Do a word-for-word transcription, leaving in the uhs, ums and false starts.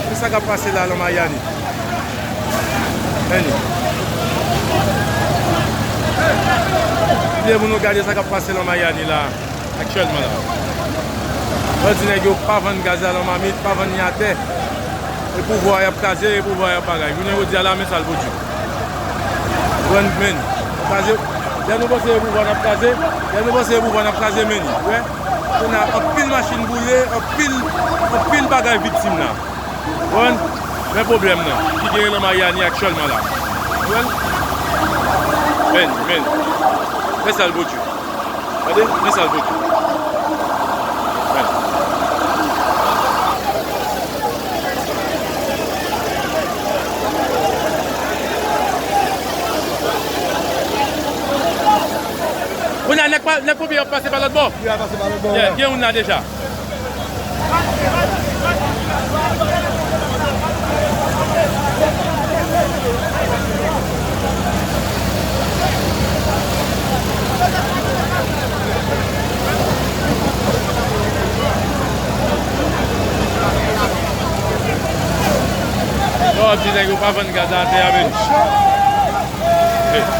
Men sa k ap pase la nan Mayani. Men li. Kite pou nou gade sa k ap pase nan Mayani la, aktyèlman la. Yo di nèg yo pa vann gaz la nan mamit, pa vann li atè. E pouvwa y ap kraze, e pouvwa y ap bagay. Jounen jodi a la, men sa l pwodui. Konprann, men. Kraze. Lè nou panse e pouvwa n ap kraze, lè nou panse e pouvwa n ap kraze, men li. Wè? Kounye a, anpil machin boule, anpil, anpil bagay viktim la. Konprann? Men pwoblèm nan ki genyen nan Mayani aktyèlman la. Konprann? Men, men. Men sa l pwodui. Gade, men sa l pwodui. Men. Kounye a, nèg pa, nèg pompe yo ap pase pa lòt bò. Yo ap pase pa lòt bò. Yeah, gen youn la deja. Yo ap di nèg yo pa vann gaz la atè a, men.